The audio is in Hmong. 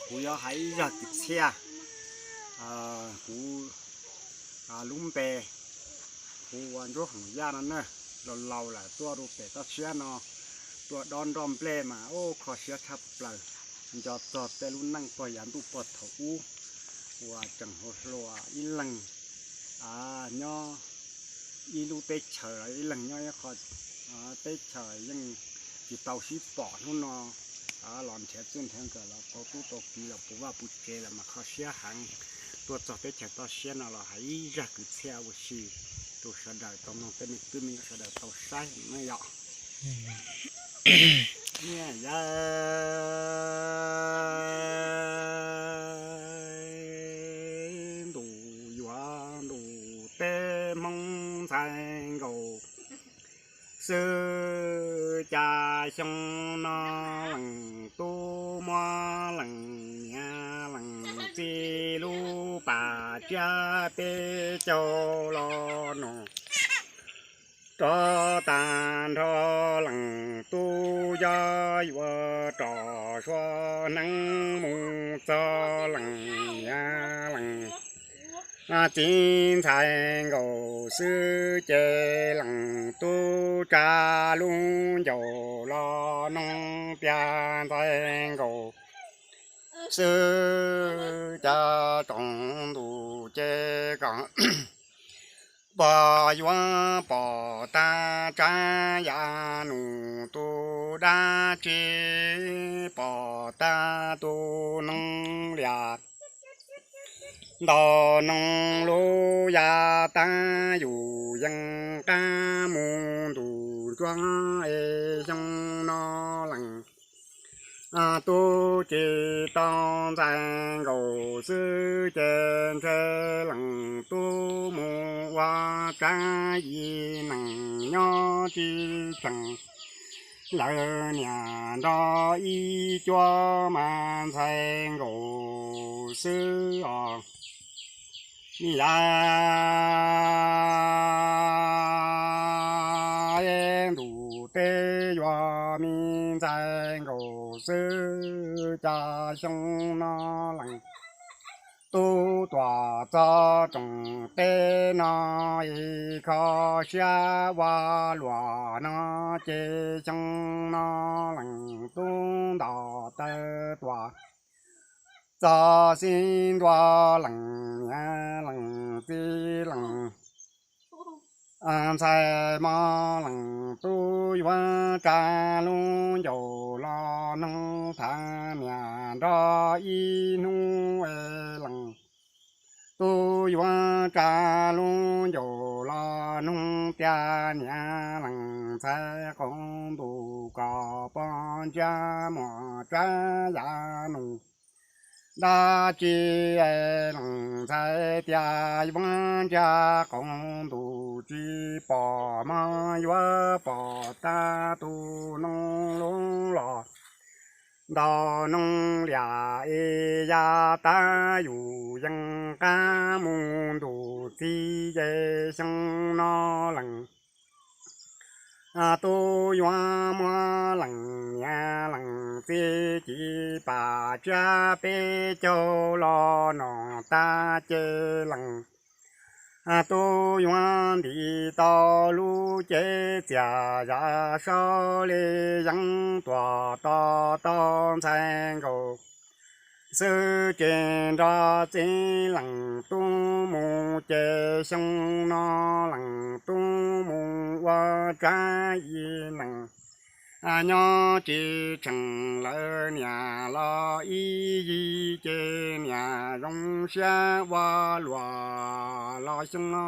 Kuv yuav hais ib zaj kwv txhiaj. Kuv lub npe, kuv ua Ntsuab Hoom Yaj no na. Laus laus lawm tuaj rau pem toj siab no, tuaj dob nroj nplej mas ub kho siab tshaj plaws, nco txog tej lub neej pog yav ntuj pog thaum ub uas tseem hluas hluas ib leeg nyob ib lub teb chaws los ib leeg nyob ib qho teb chaws yeej tsis tau sib pom. Hnub no los nrhiav txij nrhiav nkawm los tau tub tau kiv los puv vaj puv tsev los mas kho siab heev. Tuaj txog teb chaws toj siab no los hais ib zaj kwv txhiaj ua si rau sawv daws tau mloog, tej me tub me nyuam sawv daws tau saib ne yom. Nyiaj Yaj ntuj yuav ntuj teb Hmoob ntxhais nkaus xwb, cas xyoo no leej tub muab leej niam leej txiv lub pas tsiab peb caug los no rov tag nrho. Leej tub yog yuav rov suav hneev mus txog leej niam leej txiv ntxhais nkaus xwb, ces leej tub tsa lub ncaus los noog tias ntxhais nkaus xwb, cas tsaus ntuj ces kom pog yuav pom tag tsav yam num tus dab tsi, pom tag tus noog liam ntau noog lub yaj tab, yus yeej qab mus ntus ntsuab es xyoo no leej tub tsis tau ntxhais nkaus xwb, ces ntshe leej tub mus ua tsav yim neeg nyob tsis tsees. Lawv niam nrog ib cuab mas ntxhais nkaus xwb os. Yaj ntuj teb yuav me ntxhais nkaus xwb, cas xyoo no leej tub tuaj txog tsoom teb no es kho siab ua luam no, ces xyoo no leej tub ntaus taw tuaj txog xib ntua leej niam leej txiv leej ntxhais mas leej tub yuav tsa lub ncaus los noog tham niam nrog ib hnub es leej tub yuav tsa lub ncaus los noog tias niam leej ntxhais qaum ntuj koj pom ntsia muaj tsav yam num dab tsi es leej ntxhais tias yuav ntsia qaum ntuj tsis pom mas yuav pom tag tus noog lub los ntau noog liam es yaj tab, yus yeej qab mus ntus txiv ces xyoo no leej tub yuav muab leej niam leej txiv ci pas tsiab peb caug los no tag ces leej tub yuav ntim tau lub cev txias yam saub li yeeb tuam tos tau ntxhais nkaus xwb ces nrog txiv leej tub mus ces xyoo no leej tub mus ua tsav yim neeg nyob tsis tsees lawv niam los ib yig ces niam zoo siab ua luam los xyoo no